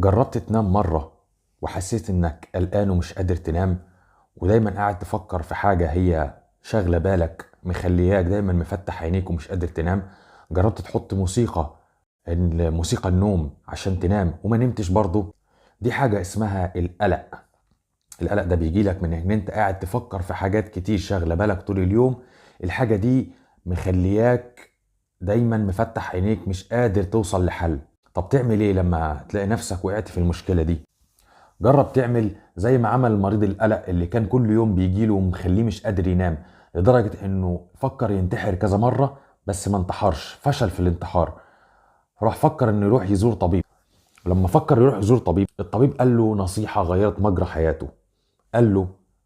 جربت تنام مرة وحسيت إنك قلقان ومش قادر تنام، ودايما قاعد تفكر في حاجة هي شاغلة بالك مخلياك دايما مفتح عينيك ومش قادر تنام؟ جربت تحط موسيقى، الموسيقى النوم عشان تنام وما نمتش برضو؟ دي حاجة اسمها القلق. القلق ده بيجيلك من ان انت قاعد تفكر في حاجات كتير شاغلة بالك طول اليوم، الحاجة دي مخلياك دايما مفتح عينيك مش قادر توصل لحل. طب تعمل ايه لما تلاقي نفسك وقعت في المشكلة دي؟ جرب تعمل زي ما عمل مريض القلق اللي كان كل يوم بيجيله ومخليه مش قادر ينام، لدرجة انه فكر ينتحر كذا مرة بس ما انتحرش، فشل في الانتحار. راح فكر انه يروح يزور طبيب. لما فكر يروح يزور طبيب، الطبيب قال له نصيحة غيرت مجرى حياته. قال له